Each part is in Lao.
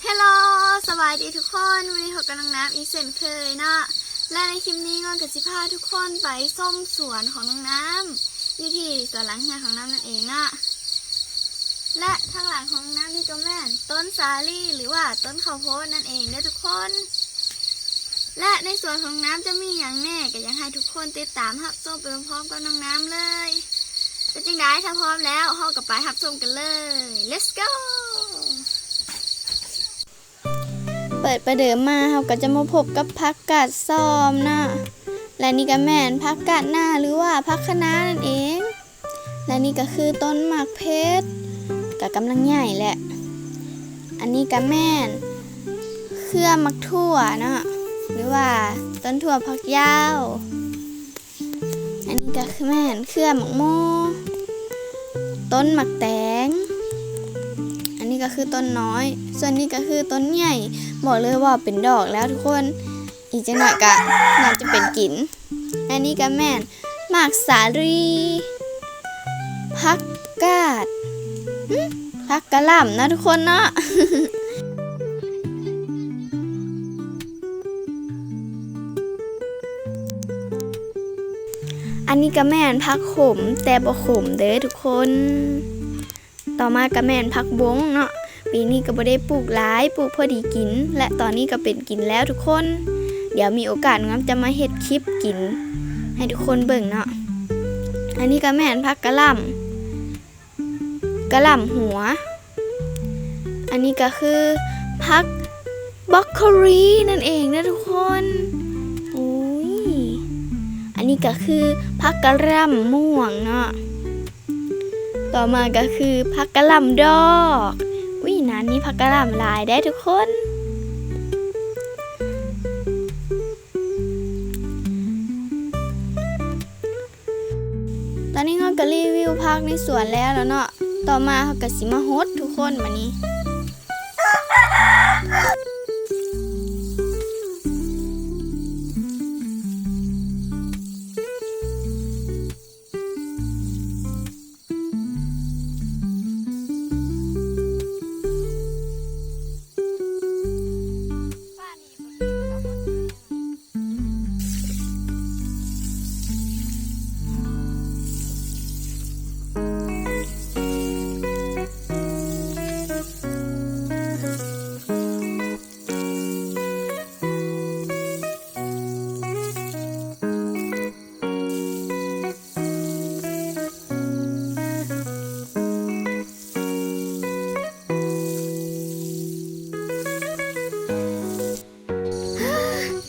ເຮລໂລ ສະບາຍດີທຸກຄົນ, ມື້ນີ້ພົບກັບນ້ອງນ້ຳອີກເຊັ່ນເຄີຍເນາະ ແລະ ໃນຄລິບນີ້ງອນກໍຊິພາທຸກຄົນໄປຊົມສວນຂອງນ້ອງນ້ຳ ຢູ່ທີ່ສວນຫຼັງເຮືອນຂອງນ້ຳນັ້ນເອງເນາະ ແລະ ທາງຫຼັງຂອງນ້ຳນີ້ກໍແມ່ນຕົ້ນສາລີ ຫຼືວ່າຕົ້ນເຂົ້າໂພດນັ້ນເອງເດີທຸກຄົນ ແລະ ໃນສວນຂອງນ້ຳຈະມີຫຍັງແດ່ ກໍຢາກໃຫ້ທຸກຄົນຕິດຕາມຮັບຊົມໄປພ້ອມໆກັບນ້ອງນ້ຳເລີຍ. ເປັນຈັ່ງໃດ ຖ້າພ້ອມແລ້ວ ເຮົາກໍໄປຮັບຊົມກັນເລີຍ. Let's go! ເປີດປະເດີມມາ ເຮົາກໍຈະມາພົບກັບຜັກກາດຊອມເນາະ ແລະ ນີ້ກໍແມ່ນຜັກກາດໜ້າ ຫຼືວ່າຜັກຄະນ້ານັ້ນເອງ ແລະ ນີ້ກໍຄືຕົ້ນໝາກເພັດ ກໍກຳລັງໃຫຍ່ແຫຼະ. ອັນນີ້ກໍແມ່ນເຄືອໝາກຖົ່ວເນາະ ຫຼືວ່າຕົ້ນຖົ່ວຝັກຍາວ. ອັນນີ້ກໍຄືແມ່ນເຄືອໝາກໂມ, ຕົ້ນໝາກແຕງ. ອັນນີ້ກໍຄືຕົ້ນນ້ອຍ, ສ່ວນນີ້ກໍຄືຕົ້ນໃຫຍ່. ບອກເລີຍວ່າເປັນດອກແລ້ວທຸກຄົນ, ອີກຈັກໜ້ອຍກໍໜ້າຈະເປັນກິນ. ອັນນີ້ກໍແມ່ນໝາກສາລີ, ຜັກກາດ, ຫຶ ຜັກກະຫຼ່ຳເນາະທຸກຄົນເນາະ. ອັນນີ້ກໍແມ່ນຜັກຂົມ ແຕ່ບໍ່ຂົມເດີທຸກຄົນ. ຕໍ່ມາກໍແມ່ນຜັກບົ້ງເນາະ, ປີນີ້ກໍບໍ່ໄດ້ປູກຫຼາຍ, ປູກພໍດີກິນ ແລະ ຕອນນີ້ກໍເປັນກິນແລ້ວທຸກຄົນ. ດຽວມີໂອກາດງາມຈະມາເຮັດຄລິບກິນໃຫ້ທຸກຄົນເບິ່ງເນາະ. ອັນນີ້ກໍແມ່ນຜັກກະຫຼ່ຳ ກະຫຼ່ຳຫົວ. ອັນນີ້ກໍຄືຜັກບຣອກໂຄລີນັ້ນເອງເດີທຸກຄົນ. ໂອ້ຍ ອັນນີ້ກໍຄືຜັກກະຫຼ່ຳມ່ວງເນາະ. ຕໍ່ມາກໍຄືຜັກກະຫຼ່ຳດອກ. ອຸ້ຍ ນານມີຜັກກະຫຼ່ຳຫຼາຍເດ້ທຸກຄົນ. ຕອນນີ້ເຮົາກໍຣີວິວຜັກໃນສວນແລ້ວແລ້ວເນາະ, ຕໍ່ມາເຮົາກໍຊິມາຫົດທຸກຄົນບາດນີ້.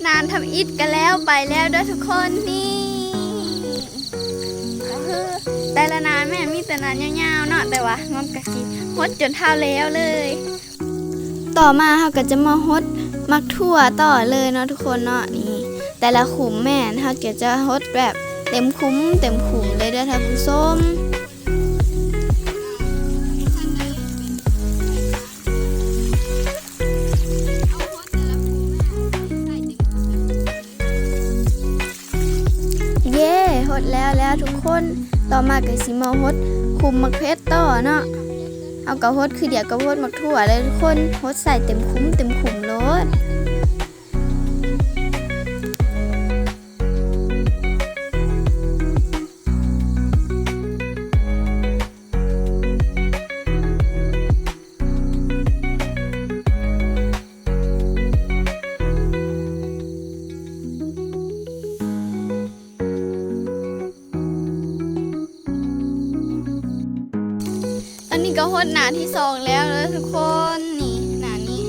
ນານທຳອິດກໍແລ້ວໄປແລ້ວເດີທຸກຄົນ. ນີ້ກໍຄືແຕ່ລະນານແມ່ນມີແຕ່ນານຍາວໆເນາະ, ແຕ່ວ່າງອມກະຊິຫົດຈົນເທົ່າແລ້ວເລີຍ. ຕໍ່ມາເຮົາກໍຈະມາຫົດໝາກຖົ່ວຕໍ່ເລີຍເນາະທຸກຄົນເນາະ. ນີ້ແຕ່ລະຂຸມແມ່ນເຮົາກໍຈະຫົດແບບເຕັມຂຸມເຕັມຂຸມເລີຍເດີທ່ານຜູ້ຊົມ. ເຢ້ ຫົດແລ້ວແລ້ວທຸກຄົນ. ຕໍ່ມາກໍຊິມາຫົດຂຸມໝາກເພັດຕໍ່ເນາະ. ເຮົາກໍຫົດຄືດຽວກັບຫົດໝາກຖົ່ວເລີຍທຸກຄົນ, ຫົດໃສ່ເຕັມຂຸມເຕັມຂຸມໂລດ. ອັນນີ້ກໍຫົດໜ້າທີສອງແລ້ວເດີທຸກຄົນ. ນີ້ໜ້ານີ້,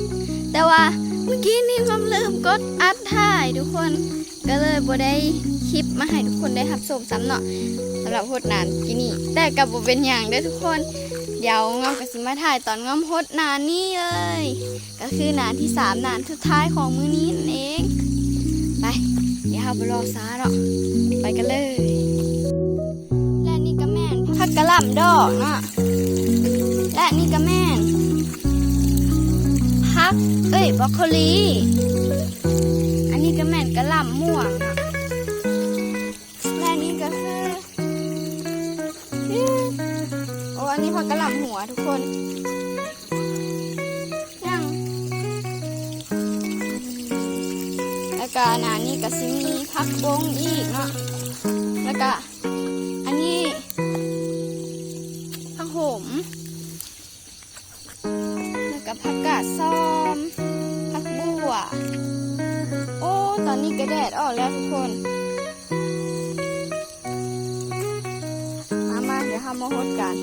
ແຕ່ວ່າມື້ກີ້ນີ້ງອມລືມກົດອັດຖ່າຍທຸກຄົນ, ກໍເລີຍບໍ່ໄດ້ຄລິບມາໃຫ້ທຸກຄົນໄດ້ຮັບຊົມຊ້ຳເນາະ ສຳລັບຫົດໜ້າກີ້ນີ້. ແຕ່ກໍບໍ່ເປັນຫຍັງເດີທຸກຄົນ, ດຽວງອມກໍຊິມາຖ່າຍຕອນງອມຫົດໜ້ານີ້ເລີຍ. ກໍຄືໜ້າທີສາມ ໜ້າສຸດທ້າຍຂອງມື້ນີ້ນັ້ນເອງ. ໄປ ດຽວເຮົາບໍ່ລໍຊ້າເນາະ, ໄປກັນເລີຍ. ແລະນີ້ກໍແມ່ນຜັກກະຫຼ່ຳດອກເນາະ, ແລະນີ້ກໍແມ່ນຜັກ ເອີຍ ບຣອກໂຄລີ. ອັນນີ້ກໍແມ່ນກະຫຼ່ຳມ່ວງເນາະ, ແລະນີ້ກໍຄື ໂອ້ ອັນນີ້ຜັກກະຫຼ່ຳຫົວທຸກຄົນ. ຍັງ ກະໜ້ານີ້ກະຊິມີຜັກບົ້ງອີກເນາະ ແລ້ວກະອັນນີ້ຜັກໂຫມ ແລ້ວກະຜັກກາດຊອມ ຜັກບົ່ວ. ໂອ້ ຕອນນີ້ກະແດດອອກແລ້ວທຸກຄົນ. ມາ ມາ ດຽວເຮົາມາຫົດກັນ.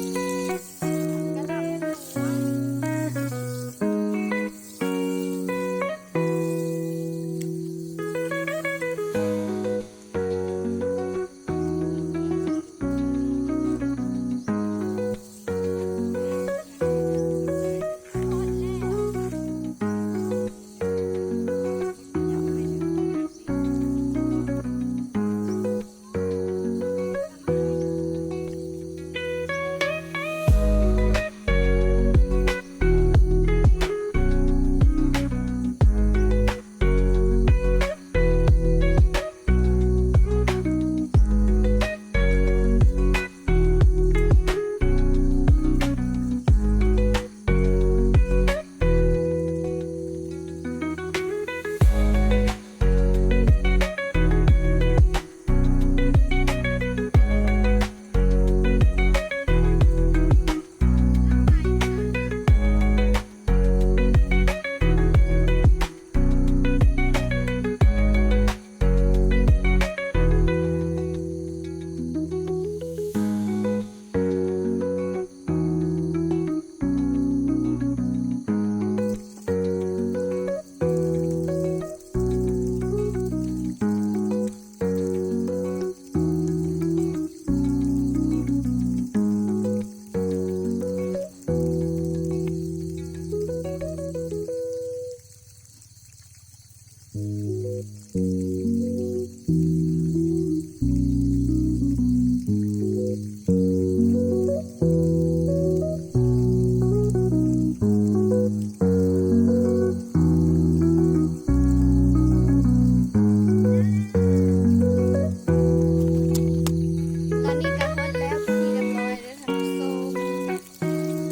ຕອນນີ້ກະຫົດແລ້ວເປັນທີ່ຮຽບຮ້ອຍເດີທ່ານຜູ້ຊົມ.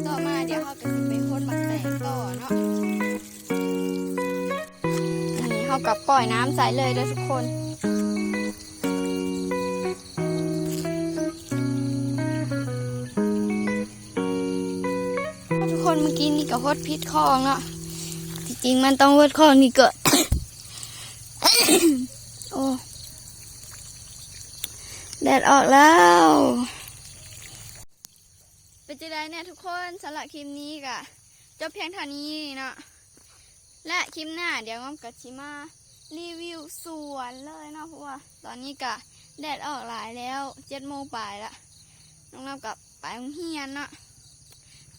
ຕໍ່ມາດຽວເຮົາກະຊິໄປຫົດໝາກແຕງຕໍ່ເນາະ. ອັນນີ້ເຮົາກະປ່ອຍນ້ຳໃສ່ເລີຍເດີທຸກຄົນ. ທຸກຄົນ ມື້ກີ້ນີ້ກະຫົດຜິດຂອງເນາະ. ທີ່ຈິງມັນຕ້ອງຫົດຂອງນີ້ກ່ອນ. ໂອ້ ແດດອອກແລ້ວ. ເປັນຈັ່ງໃດແນ່ທຸກຄົນ? ສຳລັບຄລິບນີ້ກະຈົບພຽງເທົ່ານີ້ເນາະ ແລະ ຄລິບໜ້າດຽວງອມກະຊິມາຣີວິວສວນເລີຍເນາະ ເພາະວ່າຕອນນີ້ກະແດດອອກຫຼາຍແລ້ວ ເຈັດໂມງປາຍລະ ນ້ອງງອມກະໄປໂຮງຮຽນເນາະ.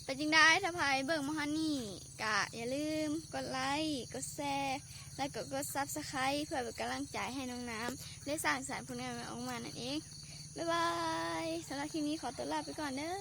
ເປັນຈັ່ງໃດ? ຖ້າໃຜເບິ່ງມາຮອດນີ້ກະຢ່າລືມກົດໄລ ກົດແຊ ແລະ ກະກົດຊັບສະໄຄຣບ໌ ເພື່ອເປັນກຳລັງໃຈໃຫ້ນ້ອງນ້ຳໄດ້ສ້າງສັນຜົນງານໃໝ່ອອກມານັ້ນເອງ. ບາຍບາຍ. ສຳລັບຄລິບນີ້ຂໍຕົວລາໄປກ່ອນເດີ.